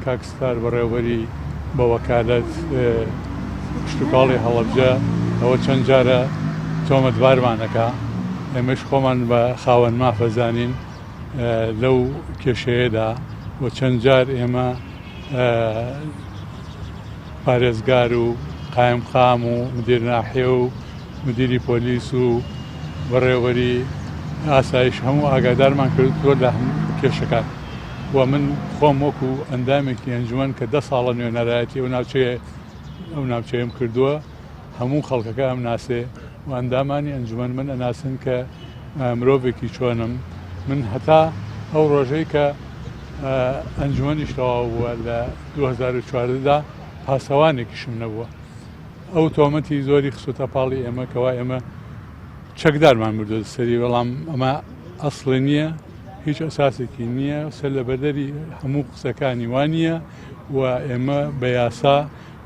کاک ستار بەڕێوەبەری بە وەکالەت کشتوکاڵی هەڵەبجە ئەوە چەند جارە تۆمەتبارمان ئەکا ئێمەش خۆمان بە خاوەن ماف ئەزانین لەو کێشەیەدا و چەند جار ئێمە پارێزگار و قایمقام و مدیر ناحیە و مدیری پۆلیس و بەڕێوەبەری ئاسایش هەموو ئاگادارمان کردووە لە کێشەکان. و من خۆم وەکو ئەندامێکی ئەنجومەن کە دە ساڵە نوێنەرایەتی ئەو ناوچەیە ئەو ناوچەیەم کردووە هەموو خەڵکەکە ئەم ناسێ و ئەندامانی ئەنجومەن من ئەناسن کە مرۆڤێکی چۆنم من هەتا ئەو ڕۆژەی کە ئەنجومەنیش تەواو بووە لە 2014 دا پاسەوانێکیشم نەبووە ئەو تۆمەتی زۆری خسوتە پاڵی ئێمە کەوا ئێمە چەکدارمان بردووە سەری بەڵام ئەمە ئەسڵی نییە هیچ ئەساسێکی نییە سەر لە بەدەری هەموو قسەکانی وانە و ئێمە بە یاسا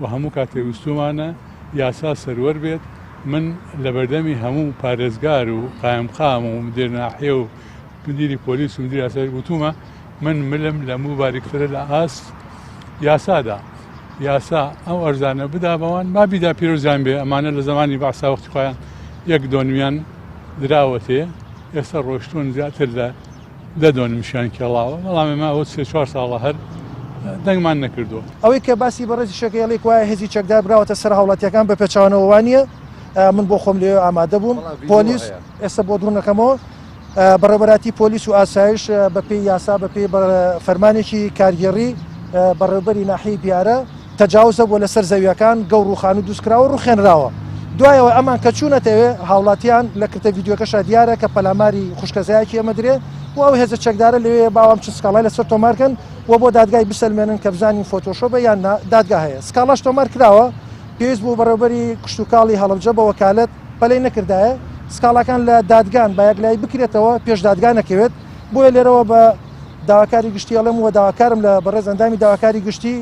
و هەموو کاتێک ویستومانە یاسا سەروەر بێت من لە بەردەمی هەموو پارێزگار و قایمقام و مدیر ناحیە و مدیری پۆلیس و مدیر یاسای وتومە من ملم لە موو باریکترە لە ئاست یاسادا یاسا ئەو ئەرزانە بدا بەوان با بیدا پیرۆزیان بێ ئەمانە لە زمانی بەعسا وەختی خۆیان یەک دۆنمیان دراوەتێ ئێستا ڕۆشتون زیاتر لە دە دۆنمشیان کێڵاوە بەڵام ئێمە ئەوە سێ چوار ساڵە هەر دەنگمان نەکردووە. ئەوەی کە باسی بەڕێزی شەکەیەڵی وایە هێزی چەکدار براوەتە سەر هاوڵاتیەکان بە پێچەوانەوە وانییە من بۆ خۆم لێ ئامادە بووم پۆلیس ئێستا بۆ دوورنەکەمەوە بەڕێوەبەراتی پۆلیس و ئاسایش بەپێی یاسا بەپێی فەرمانێکی کارگێڕی بەڕێوبەری ناحیەی بیارە تەجاوزە بووە لەسەر زەویەکان گەوڕ و خانوو دروستکراوە ڕوخێنراوە دوایەوە ئەمان کە چوونەتەوێ هاوڵاتیان لە کرتە ڤیدیۆکەشا دیارە کە پەلاماری خوشکەزایەکی ئەمە درێ و ئەو هێزە چەکدارە لەوێ باوام چ سکاڵای لەسەر تۆمارکەن و بۆ دادگای بسەلمێنن کە بزانین فۆتۆشۆبە یان نا دادگا هەیە سکاڵاش تۆمار کراوە پێویست بوو بەڕێوبەری کشتوکاڵی هەڵەبجە بە وەکالەت پەلەی نەکردایە سکاڵاکان لە دادگان با یەکلایی بکرێتەوە پێش دادگا نەکەوێت بۆیە لێرەوە بە داواکاری گشتی ئەڵێم و داواکارم لە بەڕێز ئەندامی داواکاری گشتی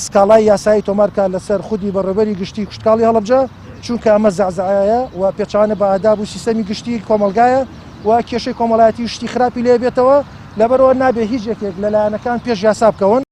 سکاڵای یاسایی تۆمار بکات لەسەر خودی بەڕێوبەری گشتی کشتکاڵی هەڵەبجە چونکە ئەمە زەعزەعەیە و پێچەوانە بە ئاداب و سیستەمی گشتی کۆمەڵگایە و کێشەی کۆمەڵایەتی و شتی خراپی لێ بێتەوە لەبەرەوە نابێ هیچ یەکێک لە لایەنەکان پێش یاسا بکەون.